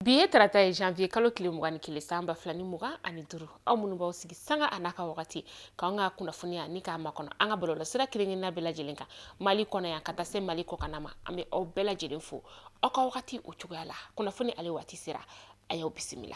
Bi ye tarata ye janvier kalo tile 21 san 2025. Aw minnu b'aw sigi sanga a n'a ka wagati k'an ka kunnafoniya ni k'a makɔnɔ an ka bɔlɔlɔsira kelen-kelenna bɛɛ lajɛlen kan Mali kɔnɔ yan ka taa se Mali kɔkanna ma, an bɛ aw bɛɛ lajɛlen fo aw ka wagati o cogoya la. Kunnafoni ale waati sera, a y'aw bisimila.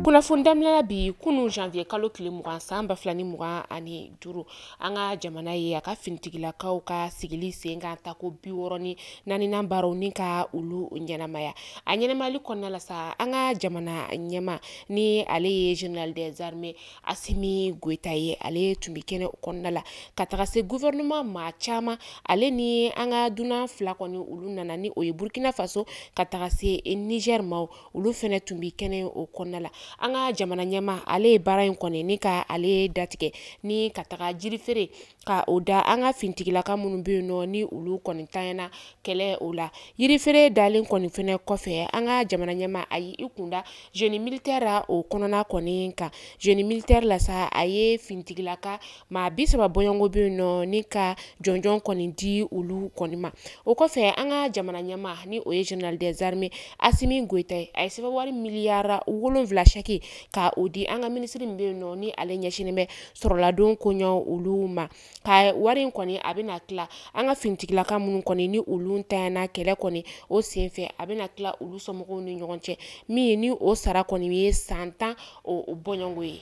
Kunnafoni daminɛ bi kunun janvier kalo tile 20 san 2025, an ka jamana ye a ka finitigilakaw ka sigili sen kan tako 64nan baaraw ni ka olu ɲɛnamaya. A ɲɛnamayali kɔnɔna la sa, an ka jamana ɲɛma ni ale ye général des armées Assimi Goïta ye, ale tun bɛ kɛnɛ kɔnɔna la ka taga se gouvernement maa caman, ale ni an ka dunan fila kɔni olu nana ni o ye Burkina Faso ka taga se Niger ma, olu fɛnɛ tun bɛ kɛnɛ o kɔnɔna la. An ka jamana ɲɛma ale ye baara in kɔni ni ka ale datigɛ ni ka taga jirifeere ka o da an ka finitigilaka minnu bɛ yen nɔ ni olu kɔni tanyana kɛlɛ o la. Yirifeere dalen kɔni fɛnɛ kɔfɛ, an ka jamana ɲɛma a ye i kunda jeune militaire o kɔnɔna kɔni kan. Jeune militaire la sa, a ye finitigilaka maa 30 bɔɲɔgɔnko bɛ yen nɔ ni ka jɔnjɔn kɔni di olu kɔni ma. O kɔfɛ, an ka jamana ɲɛma ni o ye général des armées Assimi Goïta ye, a ye sɛbɛn wari miliyari 7 saki ka o di an ka minisiri min bɛ yen nɔ ni ale ɲɛsinnen bɛ sɔrɔladon koɲɛw olu ma. Ka wari in kɔni a bɛna tila an ka finitigilaka minnu kɔni ni olu ntanyana kɛlɛ kɔni o senfɛ, a bɛna tila olu somɔgɔw ni ɲɔgɔn cɛ, min ni o sara kɔni ye san 10 o bɔɲɔgɔnko ye.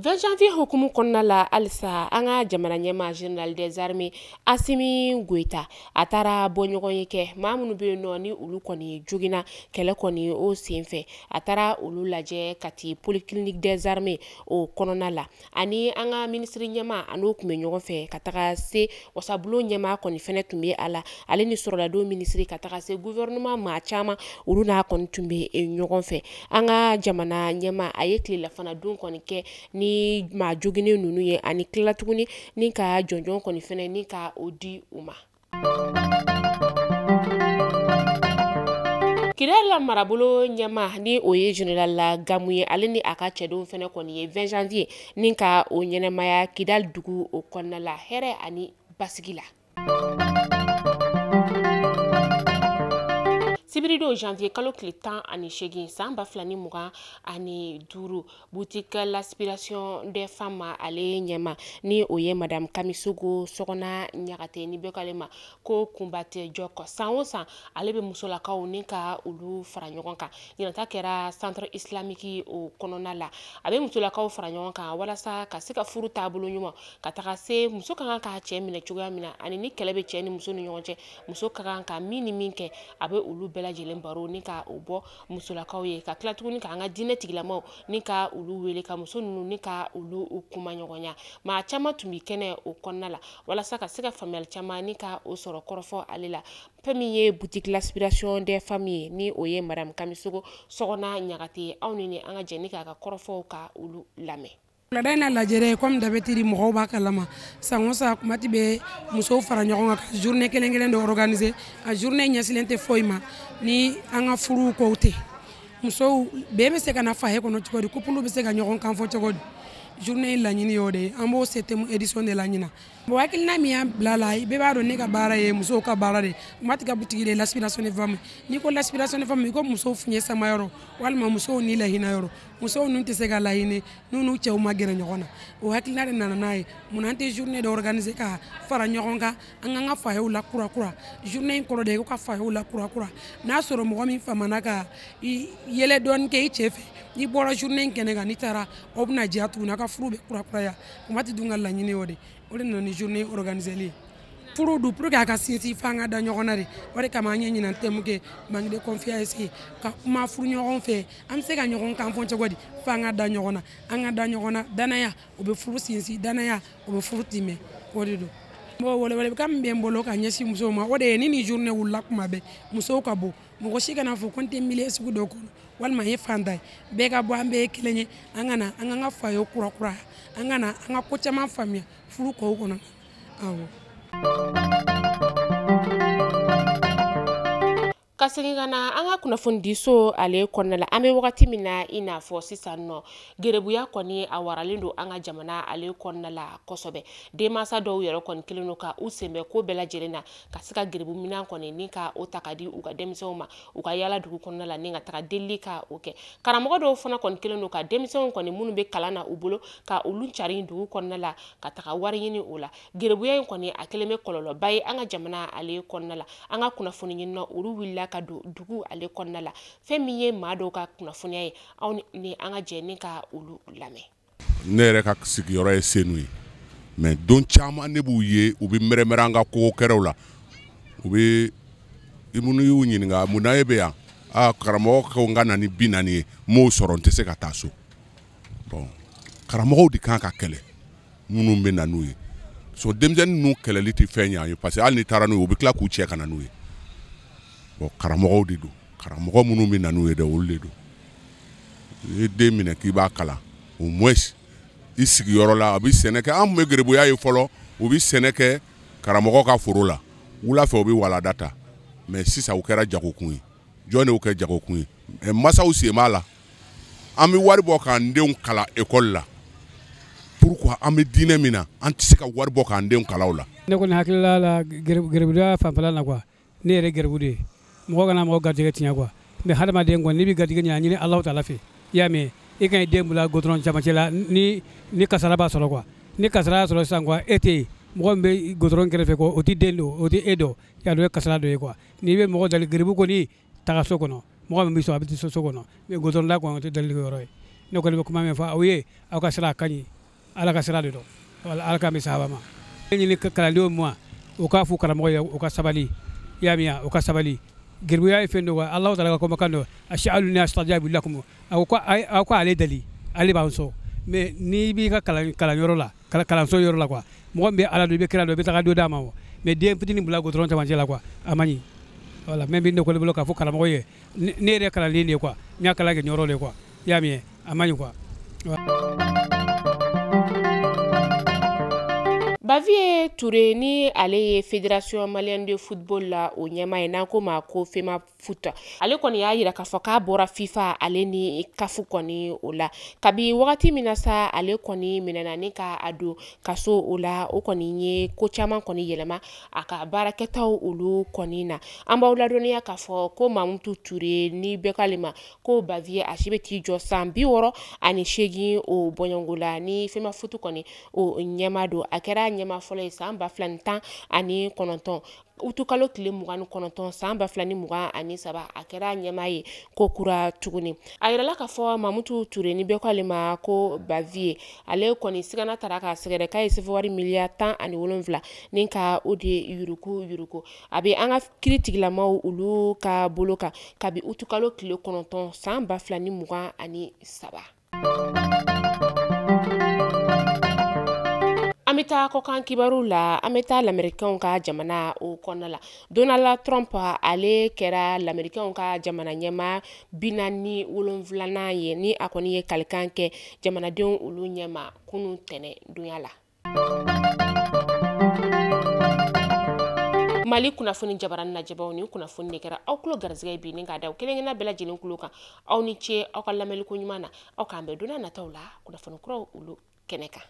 20 janvier hukumu kɔnɔna la halisa, an ka jamana ɲɛma général des armées Assimi Goïta a taara bɔ ɲɔgɔn ye kɛ maa minnu bɛ yen nɔ ni olu kɔni joginna kɛlɛ kɔni o senfɛ, a taara olu lajɛ Kati polyclinique des armées o kɔnɔna la, ani an ka minisiri ɲɛma a n'o tun bɛ ɲɔgɔn fɛ ka taga se wasabulon ɲɛma kɔni fɛnɛ tun bɛ a la, ale ni sɔrɔladon minisiri ka taga se gouvernement maa caman olu n'a kɔni tun bɛ ɲɔgɔn fɛ. An ka jamana ɲɛma a ye tilelafana dun kɔni kɛ ni maa joginnen ninnu ye, ani tila tuguni ni ka jɔnjɔn kɔni fɛnɛ ni ka o di u ma. Kidali la marabolo ɲɛma ni o ye général Gamu ye, ale ni a ka cɛdenw fɛnɛ kɔni ye 20 janvier ni ka o ɲɛnamaya Kidali dugu o kɔnɔna la hɛrɛ ani basigi la. Sibiridon janvier kalo tile 18 san 2025, boutique l'aspiration des femmes ale ɲɛma ni o ye madame Kamisogo Sɔgɔna Ɲagate ni bɛɛ k'ale ma ko Kunbate Jɔkɔ, san o san ale bɛ musolakaw ni ka olu fara ɲɔgɔn kan. Ɲinata kɛra centre islamique o kɔnɔna la, a bɛ musolakaw fara ɲɔgɔn kan walasa ka se ka furu taabolo ɲuman ka taga se muso ka kan k'a cɛ minɛ cogoya min na, ani ni kɛlɛ bɛ cɛ ni muso ni ɲɔgɔn cɛ, muso ka kan ka min ni min kɛ, a bɛ olu bɛɛ lajɛlen baro ni ka o bɔ musolakaw ye, ka tila tuguni k'an ka diinɛ tigilamaw ni ka olu wele ka muso ninnu ni ka olu kuma ɲɔgɔnya. Maa caman tun bɛ kɛnɛ o kɔnɔna la walasa ka se ka faamuyali caman ni ka o sɔrɔ kɔrɔfɔ ale la. Fɛn min ye boutique l'aspiration des femmes ye ni o ye madame Kamisogo Sɔgɔna Ɲagate, aw ni an ka jɛ ni k'a ka kɔrɔfɔw ka olu lamɛn. Wulada in na lajɛrɛ comme d'habitude mɔgɔw b'a kalama, san o san Kumati bɛ musow fara ɲɔgɔn kan ka journée kelen kelen dɔ organiser. A journée ɲɛsinnen tɛ foyi ma ni an ka furuw kow tɛ. Musow bɛɛ bɛ se ka na foyer kɔnɔ cogo di, couple bɛ se ka ɲɔgɔn kan fɔ cogo di, journée in laɲini y'o de ye. An b'o septième édition de la ɲina. Bon, hakilina min y'an bila la, bɛɛ b'a dɔn ne ka baara ye musow ka baara de ye. Kumati ka boutique de ye l'aspiration des femmes. N'i ko l'aspiration des femmes, i ko musow fiɲɛ sama yɔrɔ walima musow ni lahinɛ yɔrɔ. Musow ninnu tɛ se ka lahinɛ n'u n'u cɛw ma gɛrɛ ɲɔgɔn na. O hakilina de nana n'a ye. Munna an tɛ journée dɔ organiser ka fara ɲɔgɔn kan, an k'an ka foyerw la kura kura. Journée in kɔrɔ de ye ko ka foyerw la kura kura. N'a sɔrɔ mɔgɔ min famana ka i yɛlɛ dɔɔni kɛ i cɛ fɛ, n'i bɔra journée in kɛnɛ kan, n'i taara aw bɛna diya tuguni, aw ka furu bɛ kura kuraya. Kumati dun ka laɲini y'o de ye. O de nana ni journée organisée ye. Furu dun pour que a ka sinsin f'an ka da ɲɔgɔn na de. O de kama an ye ɲinan thème kɛ manque de confiance ye, ka kuma furu ɲɔgɔn fɛ, an bɛ se ka ɲɔgɔn kan fɔ cogo di, f'an ka da ɲɔgɔn na. An ka da ɲɔgɔn na, danaya o bɛ furu sinsin, danaya o bɛ furu timɛ, o de don. Bon, welewelekan min bɛ n bolo ka ɲɛsin musow ma, o de ye ni nin journée wulila kuma bɛɛ, musow ka bɔ. Mɔgɔ si kana fɔ ko n tɛ milieu sugu dɔ kɔnɔ walima n ye fantan ye, bɛɛ ka bɔ, an bɛɛ ye kelen ye. An ka na an k'an ka foyer kura kura, an ka na an ka ko caman faamuya furu kow kɔnɔ. Awɔ. Ka segin ka na an ka kunnafonidiso ale kɔnɔna la, an bɛ wagati min na i n'a fɔ sisan nɔ, gerebuya kɔni a waralen don an ka jamana ale kɔnɔna la kosɛbɛ. Denmansa dɔw yɛrɛ kɔni kelen don ka u senbɛ ko bɛɛ lajɛlen na ka se ka gerebu minɛn kɔni ni ka o ta ka di u ka denmisɛnw ma, u ka yala dugu kɔnɔna la ni ka taga delili ka o kɛ. Karamɔgɔ dɔw fana kɔni kelen don ka denmisɛnw kɔni minnu bɛ kalan na u bolo ka olu cari dugu kɔnɔna la ka taga wari ɲini o la. Gerebuya in kɔni a kelen bɛ kɔlɔlɔba ye an ka jamana ale kɔnɔna la. An ka kunnafoni ɲinina olu wulila ka don dugu ale kɔnɔna la. Fɛn min ye maa dɔw ka kunnafoniya ye, aw ni an ka jɛ ni ka olu lamɛn. Ne yɛrɛ ka sigiyɔrɔ ye Senu ye, mais don caman ne b'u ye, u bɛ mɛrɛmɛrɛ an ka kogo kɛrɛw la. U bɛ i minnu y'u ɲininka mun na e bɛ yan, aa karamɔgɔ ko n ka na ni 40 ye, n m'o sɔrɔ, n tɛ se ka taa so. Bon, karamɔgɔw de kan ka kɛlɛ minnu bɛ na n'u ye. So denmisɛnnin ninnu kɛlɛli tɛ fɛn ɲɛ an ye, parce que hali ni taara n'u ye, u bɛ tila k'u cɛ ka na n'u ye. Bon, karamɔgɔw de don, karamɔgɔ minnu bɛ na n'u ye dɛ, olu de don. I ye den minɛ k'i b'a kalan, au moins i sigiyɔrɔ la a bɛ sɛnɛ kɛ. An tun bɛ gerebuya ye fɔlɔ, u bɛ sɛnɛ kɛ karamɔgɔ ka foro la, wula fɛ u bɛ walada ta. Mais sisan u kɛra jagokun ye. Jɔn de y'o kɛ jagokun ye? Masaw sen b'a la. An bɛ wari bɔ k'an denw kalan ekɔli la. Pourquoi an bɛ diinɛ min na, an tɛ se ka wari bɔ k'an denw kalan o la? Ne kɔni hakilila la gerebuya fanfɛla la quoi, ne yɛrɛ gerebu de ye. Mɔgɔ kana mɔgɔ garijɛgɛ tiɲɛ quoi, mais hadamaden kɔni n'i bɛ garijɛgɛ ɲini, a ɲini Alahu taala fɛ. I y'a mɛn, i ka ɲi den bila goudron camancɛ la ni kasara b'a sɔrɔ quoi. Ni kasara y'a sɔrɔ sisan quoi, e tɛ yen, mɔgɔ min bɛ goudron kɛrɛfɛ quoi, o tɛ den don, o tɛ e dɔn, i y'a dɔn o ye kasara dɔ ye quoi. N'i bɛ mɔgɔ dali gerebu kɔni taga so kɔnɔ, mɔgɔ min bɛ sɔn a bɛ taa so kɔnɔ, mais goudron da kɔni o tɛ dalili yɔrɔ ye. Ne kɔni bɛ kuma min fɔ aw ye, aw ka sira ka ɲi, Ala ka sira de don, Ala k'an bɛ sahaba ma. Ne ɲini kalandenw ma, u k'a fɔ karamɔgɔ ye u ka sabali, i y'a mɛn, u ka sabali. Gerebuya ye fɛn dɔ ye, Alahu taala ka kumakan don, as'aluni astajabu lakum, aw ko ale dali, ale b'an sɔn. Mais n'i b'i ka kalanyɔrɔ la, kalanso yɔrɔ la quoi, mɔgɔ min bɛ Ala dɔn, i bɛ kira dɔn, i bɛ taga dɔ d'a ma o. Mais den fitinin bila goudron camancɛ la quoi, a man ɲi. Voilà, même bɛ ne kɔni bolo k'a fɔ karamɔgɔ ye, ne yɛrɛ kalanden de ye quoi, n y'a kalan kɛ ɲɔrɔ de quoi, i y'a mɛn, a man ɲi quoi. Bavieux Touré ni ale ye Fédération malienne de football la o ɲɛmaa ye, n'an ko ma ko FEMAFOOT, ale kɔni y'a yira k'a fɔ k'a bɔra FIFA ale ni CAF kɔni o la. Kabi wagati min na sa, ale kɔni minɛna ni ka a don kaso o la, o kɔni ye ko caman kɔni yɛlɛma a ka baarakɛtaw olu kɔni na. An b'aw ladɔnniya k'a fɔ ko Mamutu Touré ni bɛɛ k'ale ma ko Bavieux, a si bɛ t'i jɔ san 68 o bɔɲɔgɔnko la ni FEMAFOOT kɔni o ɲɛmaa don. A kɛra ɲɛmaa fɔlɔ ye san 2019 utukalo tile 29 san 2023, a kɛra ɲɛmaa ye ko kura tuguni. A yirala k'a fɔ Mamutu Touré ni bɛɛ k'ale ma ko Bavieux, ale kɔni sigana tara k'a sɛgɛrɛ k'a ye sefawari miliyari 17 ni ka o de yuruku yuruku. A bɛ an ka kiiritigilamaw olu ka bolo kan kabi utukalo tile 9 san 2023. An bɛ taa kɔkan kibaru la, an bɛ taa lamɛrikɛnw ka jamana o kɔnɔna la. Donald Trump ale kɛra lamɛrikɛnw ka jamana ɲɛmaa 47nan ye ni a kɔni ye kalikan kɛ jamanadenw olu ɲɛma kunun tɛnɛ donya la. Mali kunnafoni jabarani lajɛbaw, ni kunnafoni de kɛra aw tulo garisɛgɛ bi ni k'a da aw kelen kelenna bɛɛ lajɛlen tulo kan. Aw ni ce aw ka lamɛnni ko ɲuman na, aw k'an bɛn don n'a nataw la kunnafoni kuraw olu kɛnɛ kan.